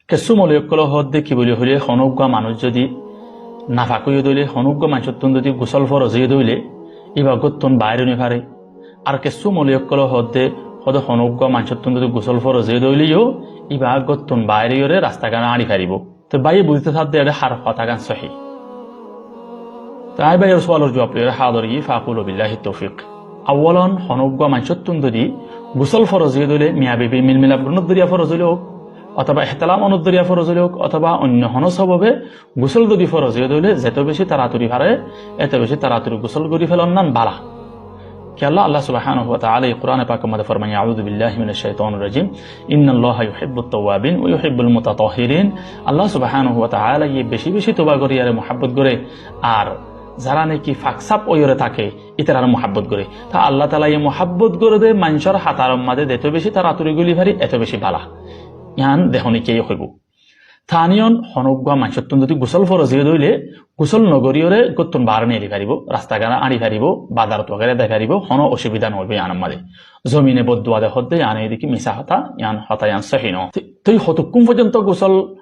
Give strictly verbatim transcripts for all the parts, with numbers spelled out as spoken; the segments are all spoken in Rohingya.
Kessú moloi ókkole hoódde ki buli hoilé, honó uggúa manúic zodi nafak óiye dé óile, honó uggúa maincóttun zodi gusól foroz óiye dé óile, íba górttun baáir ói no fare. Ar kessú moloi ókkole hoódde, hoódde honó uggúa maincóttun zodi gusól foroz óiye dé óile yó, íba górttun baáir óiyore rasta gán añçi faribó. Te báiye buzíto sádde eçé har hotágan sóhi. Te añí báiyor sualor juab loiyóre házir óiyi, fakulu billahi taufiq. Awwalon, honó uggúa maincóttun zodi gusól foroz óiye dé óile, miya bibi milmilaf gorónor dóriya foroz óile ók, otóba ehtelam onor dóriya foroz óile ók, otóba oinno honó sobobe gusól zodi foroz óiye dé óile, zeto beci taraturi fare, eto beci taraturi gusól gorí felonnán bála. Kiyólla Allah subhanahu wa ta'ala ye Qurane pakor máze formaiye, "Auzu billahi minash shaitanir rajim. Innallaha yuhibbut tawwabin wa yuhibbul mutatahhirin." Allah subhanahu wa ta'ala ye beci beci toba goríyore muhabbot gore, ar zara naki fak saf óiyore táke, ítarare muhabbot gore. Te Allah taala ye muhabbot gore dé maincór hátaror máze zeto beci taraturi goli fari, eto beci bála. Yián dehóni kiyé hoibó. Taniyon, honó uggúa maincóttun zodi gusól foroz óiye dé óile, gusól no goríyore górttun baáir neeli faribó, rasta gán añçi faribó, bazarot wagera zai faribó, honó osubida no óibo yiánor máze. Zomine boddua de hoódde yián ediki misá hotá, yián hotá yián sóhi no. Te, te hotokkún foijjonto gusól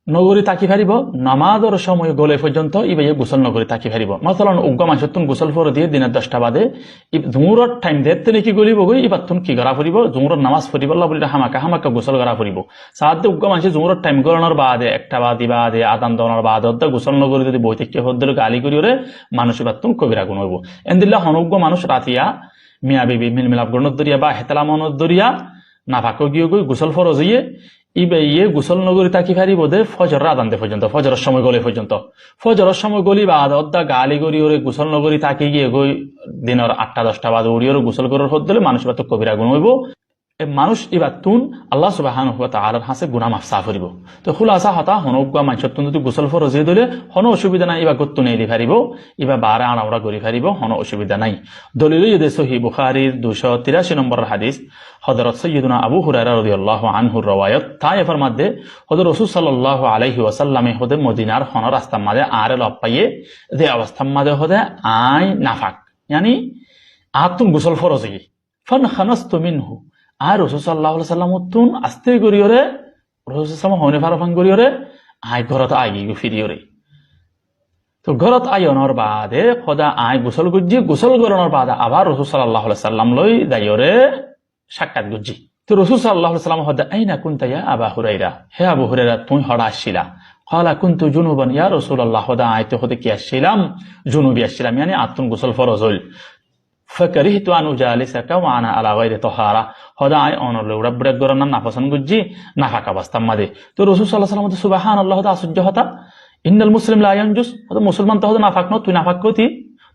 no gorí táki faribó, nomazor somoi gole foijjonto íbaye gusól no gorí táki faribó. Masalan, uggúa maincóttun gusól foroz óiye dinor doc ta bade, zuhuror thaim zeéttu naki golibo goi, íbattun ki gorá foribó? Zuhuror nomaz foribólla buli hámaka hámaka gusól gorá foribó. Saádde uggúa maincé zuhuror thaim golonor baade, ek ta bade, baade, azan donor baade, ódda gusól no gorí zodi boi táikke hoódde gali goríyore, manúic íbattún kobira guná óibo. Endilla honó uggúa manúic ratiya miya bibi milmilaf gorónor dóriya ba ehtelam onor dóriya nafak ói giyé goi, gusól foroz óiye, íbaye gusól no gorí táki faribó dé fojoror azan de foijjonto, fojoror somoi gole foijjonto. Fojoror somoi goli baade ódda gali goríyore gusól no gorí táki giyé goi, dinor ath ta doc ta bade uçíyore gusól gorór hoódde óile manúic íbattún kobira guná óibo. E manúic íbattún Allah subhanahu wa ta'alar hañsé guná maf saá foribó. Te hulasa hotá, honó uggúa maincóttun zodi gusól foroz óiye dé óile, honó osubida nai, íba górttun neeli faribó, íba baáir añçaura gorí faribó, honó osubida nai. Dolil óiye dé sóhi Bukharir duicó tiraci nombor hadis, Hozorot Sayyiduna Abu Huraira rodiyallahu anhur rowayot, tañí formar dé, hoódde Rosul sallallahu alaihi wasallame hoódde Modinar honó rastar máze añáre lof faiyé, ze obostar máze hoódde añí nafak, yáni añáttun gusól foroz óiye. Fankanastu minhu. Añí Rosul sallallahu alaihi wasallam ottún asté goríyore, Rosul sallallahu alaihi wasallam hoóne farafan goríyore, añí górot aigiyói firíyore. Te górot aiyonor baade hoódde añí gusól goijjí, gusól gorónor baade abar Rosul sallallahu alaihi wasallam loi zaiyóre cakkat goijjí. Te Rosul sallallahu alaihi wasallam hoódde, "Aina kunta ya Aba Huraira?" Hé Abu Huraira, tuñí hoçé accíla? Qala, "Kuntu junuban ya Rasulallah." Hoódde, añí to hoódde ki accílam? Junubi accílam, yáni añáttun gusól foroz óil. Fakarihtu an ujalisaka wa ana ala ghairi tahara. Hoódde añí onor loi uçak-buçak gorónnan nafosón goijjí, nafak obostar máze. Te Rosul sallallahu alaihi wasallam hoódde, "Subhanallah," hoódde, "Asóijjo hotá. Innal muslim la yanjus." Hoódde, "Musolman to," hoódde, "nafak no, tui nafak hoóti.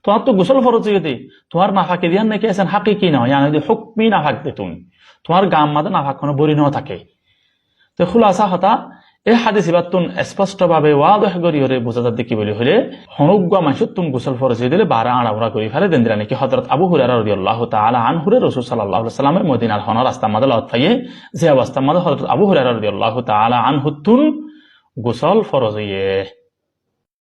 Tuáñttu gusól foroz óiye dé, tuáñr nafaki diyan naki esen hakiki no, yáni hoódde hukmi nafak de tuñí. Tuáñr gaar máze nafak honó bóri no táke." Te hulasa hotá, e hadis ibattún esposto babe wazeh goríyore buzá zadde ki buli hoilé, honó uggúa manúicottún gusól foroz óiye dé óile baáre añçaura gorí fare, zendilla naki Hozorot Abu Huraira rodiyallahu taala anhure Rosul sallallahu alaihi wasallame Modinar honó rastar máze lof faiyé, ze obostar máze Hozorot Abu Huraira rodiyallahu taala anhuttún gusól foroz óiye.